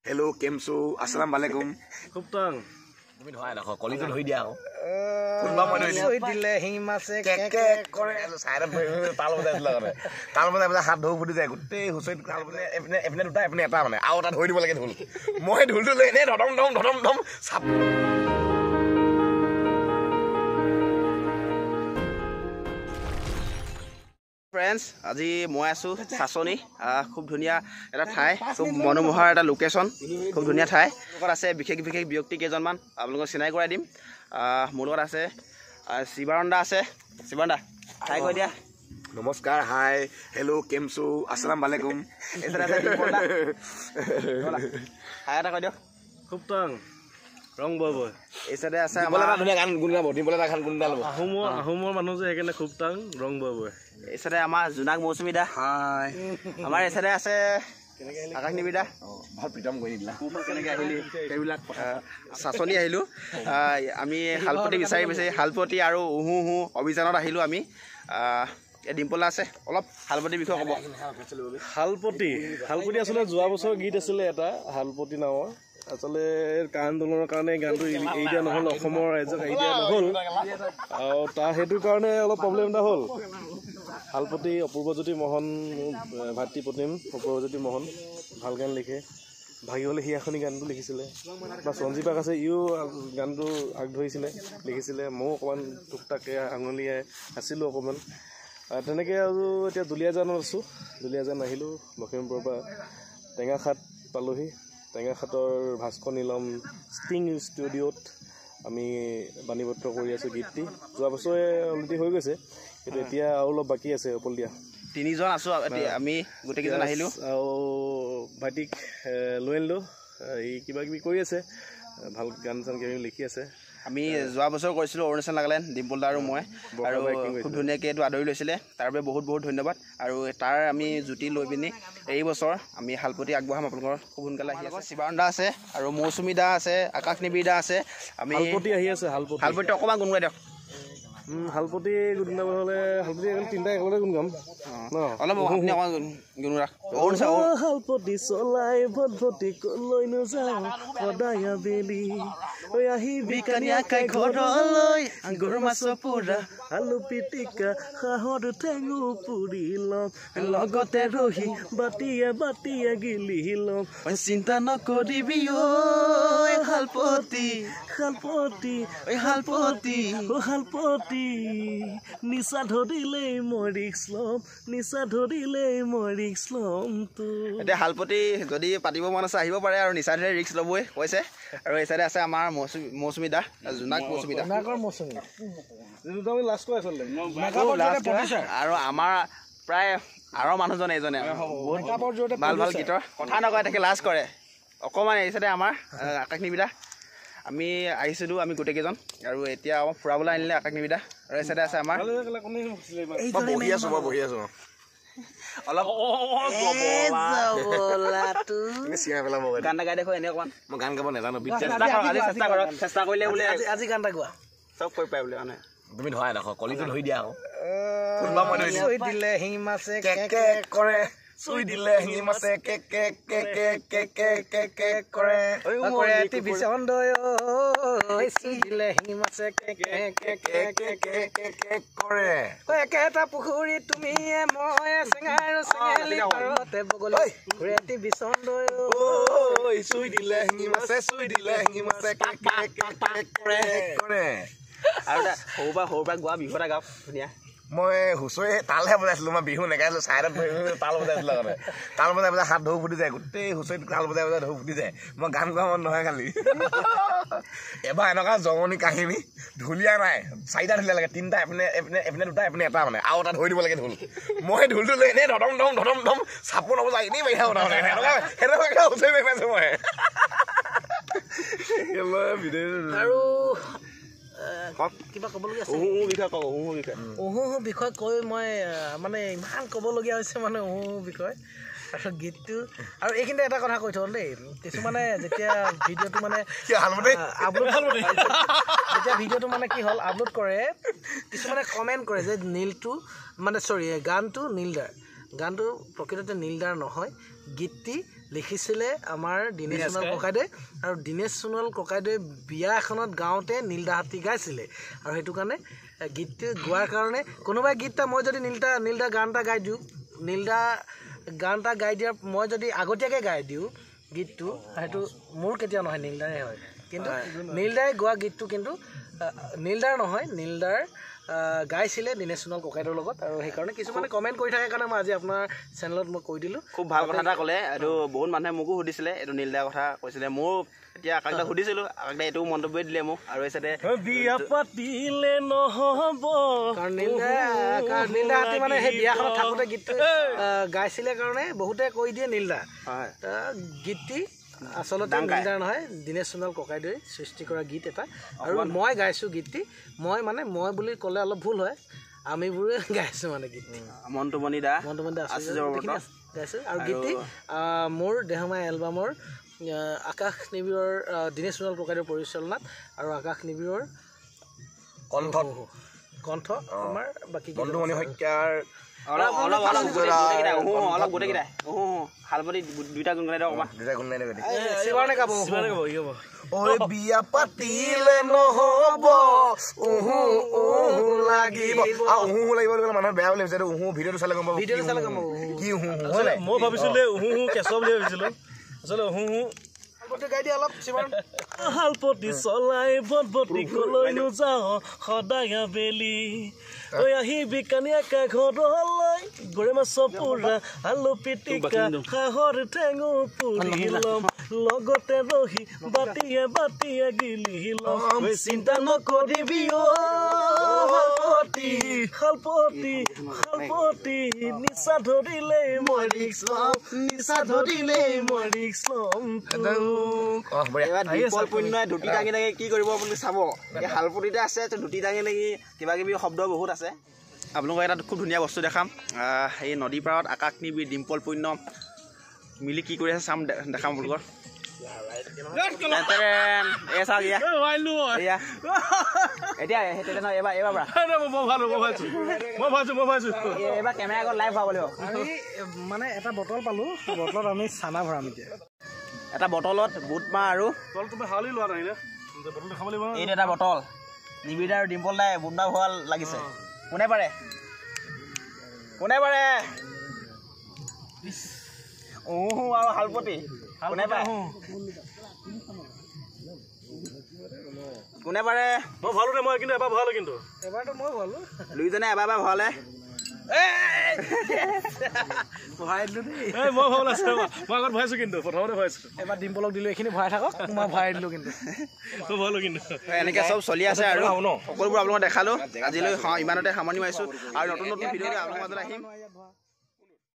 Hello' কেমছো আসসালাম আলাইকুম। খুব টাং তুমি ধৰা দেখো কলিটো ধৰি দিয়া আকৌ কোনোবা মই ধৰি দিলে সি মাছে কে কৰে সাইডত তাল বজাই দিলে মানে তাল বজাই বজাই হাত ধৌ ফুটি যায় গোটেই হুচৰিত তাল বজাই এপিনে এপিনে দুটা এপিনে এটা মানে আৰু এটা ধৰি দিব লাগে ঢোল। মই ঢোলটো লৈ এনেই ধদম ধম ধদম ধম চাপ। ফ্ৰেণ্ডছ, আজি মই আছোঁ চাচনি, খুব ধুনীয়া এটা ঠাই, খুব মনোমোহা এটা লোকেশ্যন, খুব ধুনীয়া ঠাই। লগত আছে বিশেষ বিশেষ ব্যক্তি কেইজনমান, আপোনালোকক চিনাকি কৰাই দিম। মোৰ লগত আছে শিৱানন্দা আছে। শিৱানন্দা, হাই কৈ দিয়া। নমস্কাৰ, হাই, হেল্ল' কেমছো আসসালাম আলাইকুম। হাই এটা কৈ দিয়ক। খুব টাং ৰং বয় বয়। এই চাইডে আছে আমাৰ ধুনীয়া গান গুণ গাব, দিবলৈ এটা গান গুণ গাব। আহোমৰ মানুহ যে সেইকাৰণে খুব টাং ৰং বয় বয়। এই চাইডে আমাৰ জোনাক মৌচুমী দা। হাই। আমাৰ এই চাইডে আছে আকাশ নিবি দা। ভাল প্ৰীতম কৰি দিলা। কেনেকৈ আহিলি সেইবিলাক চাচনি আহিলোঁ আমি, শালপতি বিচাৰি বিচাৰি শালপতি আৰু উহু উহু অভিযানত আহিলোঁ আমি। এই ডিম্পল আছে, অলপ শালপতিৰ বিষয়ে ক'ব। শালপতি, শালপতি আচলতে যোৱা বছৰ গীত আছিলে এটা শালপতি নামৰ। আচলতে কা আন্দোলনৰ কাৰণে গানটো এৰি দিয়া নহ'ল, অসমৰ ৰাইজক এৰি দিয়া নহ'ল, আৰু তাৰ সেইটো কাৰণে অলপ প্ৰব্লেম এটা হ'ল। শালপতি অপূৰ্বজ্যোতি মহন, মোৰ ভাতৃ প্ৰতিম অপূৰ্বজ্যোতি মহন ভাল গান লিখে। ভাগিবলৈ হিয়াখনি গানটো লিখিছিলে, বা সঞ্জীৱ বাগ আছে, ইও গানটো আগ ধৰিছিলে, লিখিছিলে। ময়ো অকণমান টুকটাকে আঙুলিয়াই আছিলোঁ অকণমান তেনেকৈ। আৰু এতিয়া দুলীয়াজানত আছোঁ, দুলীয়াজান আহিলোঁ লখিমপুৰৰ পৰা, টেঙাখাট পালোহি। টেঙাখাটৰ ভাস্কৰ নীলম ষ্টিং ষ্টুডিঅ'ত আমি বাণীবদ্ধ কৰি আছোঁ গীতটি। যোৱা বছৰে অলৰেডি হৈ গৈছে, কিন্তু এতিয়া আৰু অলপ বাকী আছে। অপল দিয়া তিনিজন আছোঁ আমি, গোটেইকেইজন আহিলোঁ। আৰু ভাইটিক লৈ আনিলোঁ, ই কিবা কিবি কৰি আছে, ভাল গান চান কিবা কিবি লিখি আছে। আমি যোৱা বছৰ কৰিছিলোঁ অৰুণাচল নাগালেণ্ড, ডিম্পল দা আৰু মই, আৰু খুব ধুনীয়াকৈ এইটো আদৰি লৈছিলে, তাৰ বাবে বহুত বহুত ধন্যবাদ। আৰু তাৰ আমি জুতি লৈ পিনি এই বছৰ আমি শালপতি আগবঢ়াম আপোনালোকৰ খুব সোনকালে আহি আছে। শিৱানন্দা আছে আৰু মৌচুমী দা আছে, আকাশ নিবিড় দা আছে। আমি শালপতি আহি আছে। শালপতি শালপতি অকণমান গুণ গাই দিয়ক। শালপতি গুণ গাব হ'লে শালপতি তিনিটা একেলগে গুণ গাম ন, অলপ আপুনি অকণমান গুণ ৰাখ। শালপতি চলাই ভটভটি কলৈনো যাওঁ সদায় আবেলি, ঐ আহিবি কানিয়াকাই ঘৰলৈ, আঙুৰ মাছ পোৰা আলু পিটিকা হাঁহৰ ঠেঙো পুৰি ল'ম, লগতে ৰহি বাতিয়ে বাতিয়ে গিলি ল'ম, চিন্তা নকৰিবি ঐ শালপতি, শালপতি ঐ শালপতি, অ শালপতি, নিচা ধৰিলেই মই ৰিক্স ল'ম, নিচা ধৰিলেই মই ৰিক্স ল'ম। এতিয়া শালপতি যদি পাতিব মন আছে আহিব পাৰে, আৰু নিচা ধৰিলে ৰিক্স ল'বই কৈছে। আৰু এই চাইডে আছে আমাৰ মৌচুমী দা, জোনাক মৌচুমী দা। আৰু আমাৰ প্ৰায় আৰৰ মানুহজন এইজনে, বহুত ভাল ভাল গীতৰ কথা নকয়, তাকে লাজ কৰে অকণমান। এই চাইডে আমাৰ আকাশ নিবিদা, আমি আহিছিলোঁ আমি গোটেইকেইজন, আৰু এতিয়া অকণ ফুৰাবলৈ আনিলে আকাশ নিবিদা। আৰু এই চাইডে আছে আমাৰ বহি আছোঁ, মই বহি আছোঁ অলপ গান এটা গাই দেখো এনেই অকণমান। মই গান গাব নাজানো, চেষ্টা কৰক, আজি চেষ্টা কৰক, চেষ্টা কৰিলে বোলে আজি গান এটা গোৱা চব কৰি পাই বোলে। মানে তুমি ধৰা দেখো কলিটো ধৰি দিয়া আকৌ কোনোবা মই ধৰি দিলে সি মাছে কে কৰে, চুই দিলে সি মাছে কে কে কে কে কে কে কে কে কৰে, টিভি চন্দয় চুই দিলে সি মাছে কে কে কে কে কে কে কে কে কৰে। একেটা পুখুৰী তুমিয়ে মই চেঙাৰ চেঙেলি পাৰতে বগলী ঘূৰে টিভি চন্দয় চুই দিলে সি মাছে, চুই দিলে সি মাছে কে কে কে কে কৰে কৰে। আৰু এটা সৰুৰ পৰা গোৱা বিহু এটা গাওক ধুনীয়া। মই হুঁচৰি তালহে বজাইছিলোঁ, মই বিহু নেগাইছিলোঁ, ছাইডত বহি তাল বজাইছিলোঁ আগতে। তাল বজাই বজাই হাত ঢৌ ফুটি যায়, গোটেই হুঁচৰিত তাল বজাই বজাই ঢৌ ফুটি যায়। মই গান গোৱা মন নহয় খালি। এবাৰ এনেকুৱা জমনি কাহিনী, ঢুলীয়া নাই, চাৰিটা ঢুলীয়া লাগে, তিনিটা এপিনে এপিনে এপিনে দুটা এপিনে এটা মানে আৰু এটা ধৰি দিব লাগে ঢোল। মই ঢোলটো লৈ এনেই ধদম ধম ধদম ধম চাপো নবজাই এনেই মাৰি থাকোঁ, তাৰমানে এনেকুৱা সেনেকুৱা হুঁচৰি মাৰি পাইছোঁ মই। আৰু কিবা ক'বলগীয়া আছে? উহু বিষয়ে কৈ মই মানে ইমান ক'বলগীয়া হৈছে মানে উহু বিষয় আৰু গীতটো। আৰু এইখিনিতে এটা কথা কৈ থওঁ দেই, কিছুমানে যেতিয়া ভিডিঅ'টো মানে আপলোড, যেতিয়া ভিডিঅ'টো মানে কি হ'ল আপলোড কৰে, কিছুমানে কমেণ্ট কৰে যে নীলটো মানে চৰি গানটো নীলদাৰ, গানটো প্ৰকৃততে নীলদাৰ নহয়, গীতটি লিখিছিলে আমাৰ দীনেশ সোণোৱাল ককাইদেৱে আৰু দীনেশ সোণোৱাল ককাইদেৱে বিয়া এখনত গাওঁতে নীলদাহাতী গাইছিলে আৰু সেইটো কাৰণে গীতটো গোৱাৰ কাৰণে কোনোবাই গীত এটা মই যদি নীলদা গান এটা গাই দিওঁ, নীলদা গান এটা গাই দিয়াৰ মই যদি আগতীয়াকৈ গাই দিওঁ গীতটো, সেইটো মোৰ কেতিয়াও নহয়, নীলদাৰে হয়। কিন্তু নীলদাই গোৱা গীতটো কিন্তু নীলদাৰ নহয়, নীলদাৰ গাইছিলে দীনেশ সোণোৱাল ককাইদেউৰ লগত আৰু সেইকাৰণে কিছুমানে কমেণ্ট কৰি থাকে কাৰণে মই আজি আপোনাৰ চেনেলত মই কৈ দিলোঁ। খুব ভাল কথা এটা ক'লে, এইটো বহুত মানুহে মোকো সুধিছিলে, এইটো নীলদাৰ কথা কৈছিলে। মোৰ এতিয়া আকাশদাক সুধিছিলোঁ, আকাশদাই এইটো মন্তব্য দিলে মোক। আৰু এই চাইডে বিয়া পাতিলে নহ'ব, কাৰণ নীলদাহাতী মানে সেই বিয়াখনত থাকোঁতে গীতটো গাইছিলে কাৰণে বহুতে কৈ দিয়ে নীলদা। গীতটি আচলতে নীলদাৰ নহয়, দীনেশ সোণোৱাল ককাইদেৱে সৃষ্টি কৰা গীত এটা আৰু মই গাইছোঁ গীতটি। মই মানে মই বুলি ক'লে অলপ ভুল হয়, আমিবোৰে গাইছোঁ মানে গীতটি। মন্টুমণি দা গাইছোঁ আৰু গীতটি মোৰ দেহমাই এলবামৰ আকাশ নিবিড়ৰ দীনেশ সোণোৱাল ককাইদেউৰ পৰিচালনাত আৰু আকাশ নিবিড়ৰ কণ্ঠ আমাৰ বাকী মন্টুমণি শইকীয়াৰ অলপ গোটেইকেইটাই শালপতি দুইটা গুণ গাই দিয়ক অকণমান। ঐ বিয়া পাতিলে নহ'ব উহু উহু লাগিব, আৰু উহু লাগিব বুলি ক'লে মানুহে বেয়া বুলি ভাবিছে। উহু ভিডিঅ'টো চালে গম পাব কি উহু হয় নাই। মই ভাবিছিলোঁ উহু উহু কেঁচুৱা বুলি ভাবিছিলোঁ, আচলতে উহু উহু শালপতি চলাই বটবটি কলৈনো যাওঁ সদায় আবেলি, ঐ আহিবি কানিয়াকা ঘৰলৈ, গৰৈ মাছৰ পোৰা আলু পিটিকা হাঁহৰ ঠেঙো পুৰি ল'ম, লগতে ৰহি বাতিয়ে বাতিয়ে গিলি ল'ম, চিন্তা নকৰিবি অ শালপতি শালপতি শালপতি, নিচা ধৰিলে মই ৰিক্স ল'ম, নিচা ধৰিলে মই ৰিক্স ল'ম। এইবাৰ পুণ্যই ধুতি দাঙি দাঙি কি কৰিব বুলি চাব, এই শালপতিতে আছে ধুতি দাঙি দাঙি কিবা কিবি শব্দ বহুত আছে। আপোনালোকক এটা খুব ধুনীয়া বস্তু দেখাম। এই নদী পাৰত আকাশ নিবিড় ডিম্পল পুণ্য মিলি কি কৰি আছে চাম, দেখাম আপোনালোকৰ। এই চাওক এয়া এতিয়া এইবাৰ এইবাৰ কেমেৰা আগত লাইভ হোৱাব লাগিব। আমি মানে এটা বটল পালোঁ, বটলত আমি চানা ভৰাম। এতিয়া এটা বটলত বুট মাহ আৰু এইটো এটা বটল নিবিড় আৰু ডিম্পল দাই বুট মাহ ভৰা লাগিছে। কোনে পাৰে কোনে পাৰে? উহু আৰু শালপতি কোনে পাৰে কোনে পাৰে? মই ভৰালো দে, মই কিন্তু এবাৰ ভৰালো, কিন্তু এবাৰতো মই ভৰালো, দুইজনে এবাৰ এবাৰ ভৰালে। ভৰাই দিলোঁ দেই। মই ভৰা নাছিলো, মই আগত ভৰাইছোঁ কিন্তু প্ৰথমতে ভৰাইছোঁ। এবাৰ ডিম্পলক দিলোঁ, এইখিনি ভৰাই থাকক, মই ভৰাই দিলোঁ কিন্তু মই ভৰালো কিন্তু। এনেকৈ চব চলি আছে আৰু সকলোবোৰ আপোনালোকক দেখালোঁ। আজিলৈ ইমানতে সামৰণি মাৰিছোঁ আৰু নতুন নতুন ভিডিঅ' আপোনালোকৰ মাজত আহিম।